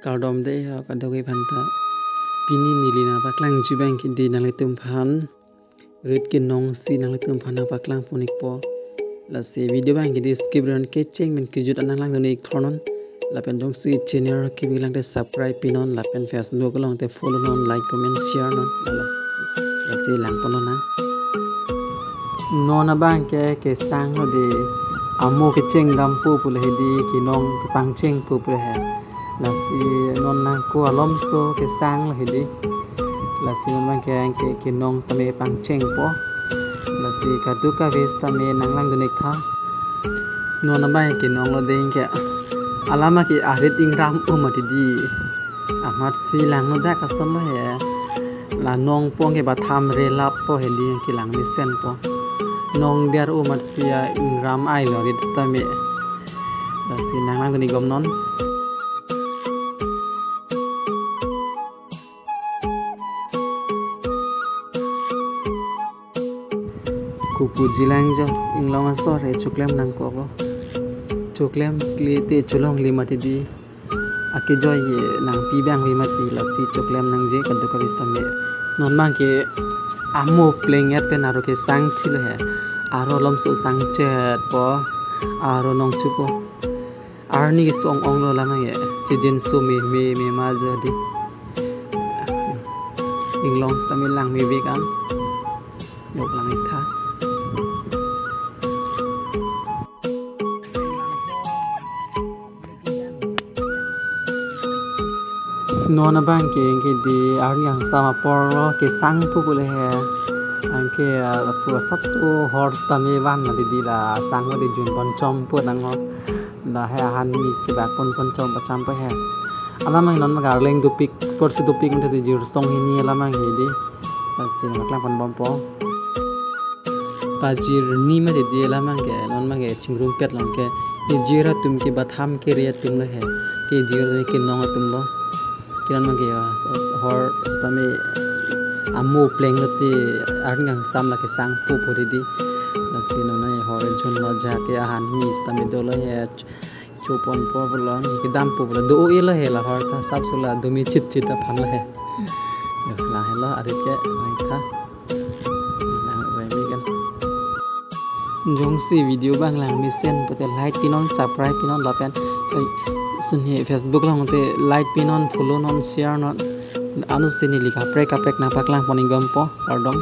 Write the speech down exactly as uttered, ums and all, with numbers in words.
Kardom dei ho kadokave aphanta. Pini neli nangpaklangji abang ke dei nanglitum aphan rit kenong si nanglitum aphan nangpaklang pon-ikpo. Lasi video abang ke dei skip ra non, kecheng pen kejut an nanglangdun-ik thornon. Lapen jongsi channel kebi lang te subscribe pinon, lapen Facebook along te follow non, like, comment, share non. Lalo. Lasi lang ponlonang. Non abang ke kesang lo dei, amo kecheng dampo pu le he dei, kenong kepangchengpo pu le he. Lasi non nangko alomso kesang lo he dei. Lasi non abang ke, ke, kenong sitame pangchengpo. Lasi kadokave sitame nanglangdun-ik tha. Non abang kenong lo dei ke. Alam ke arit ingram-o mati dei. Amat si langno dak ason lo he. La nong pong ke batham relappo he dei, kelang mesenpo. Nong der-o amat si a ingram ai lo arit sitame. Lasi nanglangdun-ik bomnon. Kopuji lang jo, inglong asor he choklem nangkoklo. Choklem kle te cholongle mati dei. Akejoi ye nangpi abang ave mati, lasi choklem nangji kadokave sitame. Non abang ke amo pleng-et pen aro kesang thi lo he. Aro alomso sangchetpo, aro nong chupo. Arni keso ong-ong lo alam abang ke. Chejinso meme, mema jo dei. Inglong sitame lang mevek an. Nok lang-ik tha. Non abang ke, ke dei arni angsam apor lo kesangpo pu le he. Anke, ah, pu asapso hor sitame van mati dei, la sang lo dei jun ponchompo nang ho. La he ahan mi chebak pon ponchom pachampo he. Alam abang non abang ke arleng dopik, porsi dopik mati dei, jirsong hini alam abang he dei. Lasi nangpaklang pon bompo. Pajirni mati dei alam abang ke, non abang ke chingrumpet long ke. Kejir atum ke batham kere atum lo he. Kejir kenong atum lo. Ke non abang ke ya, hor sitame amo pleng lo te arni angsam la kesangpo pu dei. Lasi non ai hor jun lo, ja ke ahan mi sitame dolo he. Choponpo pulo, kedampo pulo, do-o-e lo he la hor ta, asapso la do me chitchit aphan lo he. Yo, la helo, arit ke, lang tha. Lang ove mi kan. Jongsi video abang lang mesen pote like pinon, subscribe pinon lapen, eh, sunhe Facebook along te like pinon, follow non, share non. Ansi neli kaprek kaprek nangpaklang pon-ik bompo, kardom.